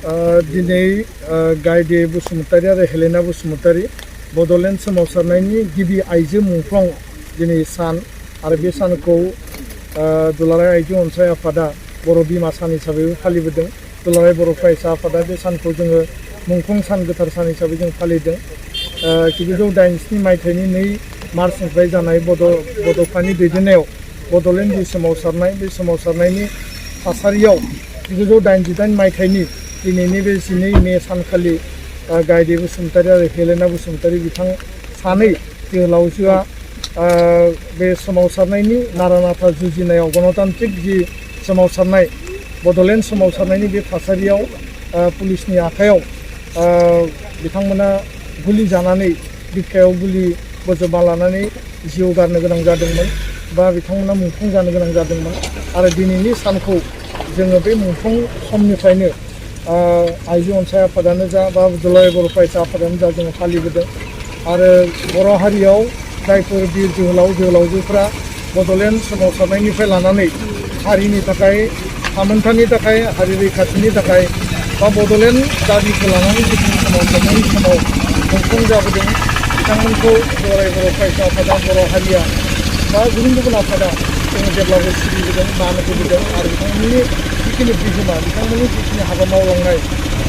दिनै गायदे बसुमतारी आरो हेलेना बसुमतारी बड'लेण्ड सोमावसारनायनि गिबि आइजो मुंख्लं दिनै सान आरो बे सानखौ दुलाराय आइजो अनसाय आफादा बर' बिमा सान हिसाबै फालिबोदों। दुलाराय बर' फरायसा आफादा बे सानखौ जोङो मुंख्लं सान गोथार सान हिसाबै जों फालिदों। 1987 मायथाइनि 2 मार्चनिफ्राय जानाय बड'फानि दैदेननायाव बड'लेण्ड जि सोमावसारनाय बे सोमावसारनायनि थासारियाव 1988 मायथाइनि दिनैनि बे 12 मे सानखालि गायदे बसुमतारी आरो हेलेना बसुमतारी बिथां सानै जोहोलावजोआ बे सोमावसारनायनि नारा नाथा जुजिनायाव गणतान्त्रिक जि सोमावसारनाय बड'लेण्ड सोमावसारनायनि बे थासारियाव पुलिसनि आखायाव बिथांमोना गुलि जानानै बिखायाव गुलि बोजबना लानानै जिउ गारनो गोनां जादोंमोन बा बिथांमोना मुंख्लं जानो गोनां जादोंमोन। आरो दिनैनि सानखौ जोङो बे मुंख्लं समनिफ्रायनो आइजो अनसाय आफादानो जा बा दुलाराय बर' फरायसा आफादानो जा जोङो फालिबोदों। आरो बर' हारियाव जायफोर बिर जोहोलाव जोहोलावजोफ्रा बड'लेण्ड सोमावसारनायनिफ्राय लानानै हारिनि थाखाय थामोन्थानि थाखाय हारि रैखाथिनि थाखाय बा बड'लेण्ड दाबिखौ लानानै जिखुनु सोमावसारनायनि समाव मुंख्लं जाबोदों बिथांमोनखौ दुलाराय बर' फरायसा आफादा बर' हारिया बा गुबुन गुबुन आफादा जोङो जेब्लाबो सिबिबोदों मान होबोदों। आरो बिथांमोननि जिखिनि बिहोमा बिथांमोननि जिखिनि हाबा मावलांनाय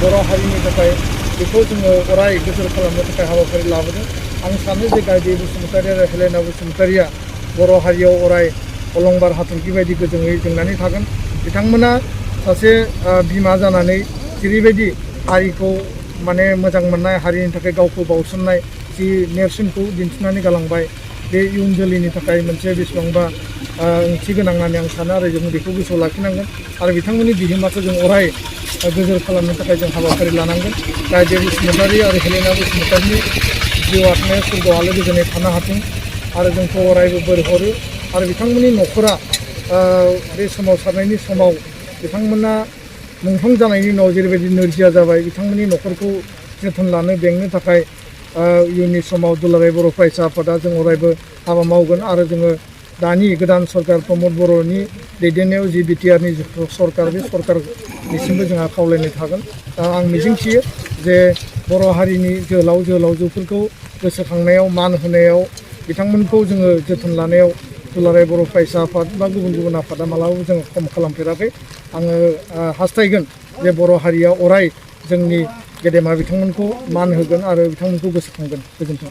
बर' हारिनि थाखाय बेखौ जोङो अराय गोजोर खालामनो थाखाय हाबाफारि लाबोदों। आं सानो जे गायदे बसुमतारी आरो हेलेना बसुमतारीया बर' हारियाव अराय अलंबार हाथरखि बायदि गोजोङै जोंनानै थागोन। बिथांमोना सासे बिमा जानानै जेरैबायदि हारिखौ माने मोजां मोननाय हारिनि थाखाय गावखौ बाउसोमनाय जि नेरसोनखौ दिन्थिनानै गालांबाय बे इयुन जोलैनि थाखाय मोनसे बेसेबांबा ओंथि गोनां होननानै आं सानो आरो जों बेखौ गोसोआव लाखिनांगोन आरो बिथांमोननि बिहोमाखौ जों अराय गोजोर खालामनो थाखाय जों हाबाफारि लानांगोन। गायदे बसुमतारी आरो हेलेना बसुमतारीनि जिउ आत्माया सोरगोआव आलो गोजोनै थानो हाथों आरो जोंखौ अरायबो बोर हरो। आरो बिथांमोननि न'खरा बे सोमावसारनायनि समाव बिथांमोना मुंख्लं जानायनि उनाव जेरैबायदि नोरजिया जाबाय बिथांमोननि न'खरखौ जोथोन लानो बेंनो थाखाय इयुननि समाव दुलाराय बर' फरायसा आफादा जों अरायबो हाबा मावगोन। आरो जोङो दानि गोदान सरकार प्रमद बर'नि दैदेननायाव जि बिटिआरनि सरकार बे सरकारनिसिमबो जोंहा खावलायनाय थागोन। आं मिजिंथियो जे बर' हारिनि जोहोलाव जोहोलावजोफोरखौ गोसोखांनायाव मान होनायाव बिथांमोनखौ जोङो जोथोन लानायाव दुलाराय बर' फरायसा आफाद बा गुबुन गुबुन आफादा मालाबाबो जोङो खम खालामफेराखै। आङो हास्थायगोन जे बर' हारिया अराय जोंनि गेदेमा बिथांमोनखौ मान होगोन आरो बिथांमोनखौ गोसोखांगोन। गोजोन्थों।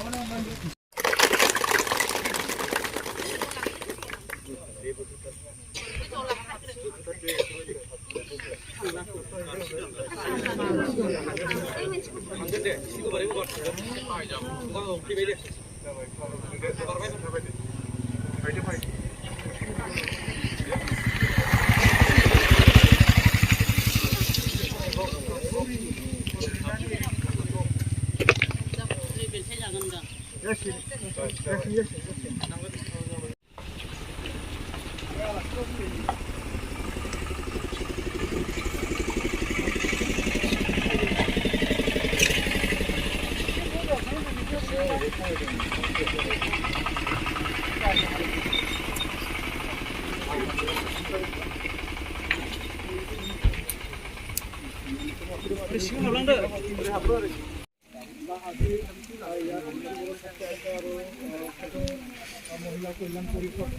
महिला कल्याण परिषद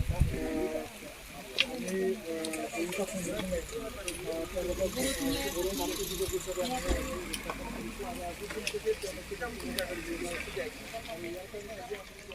आणि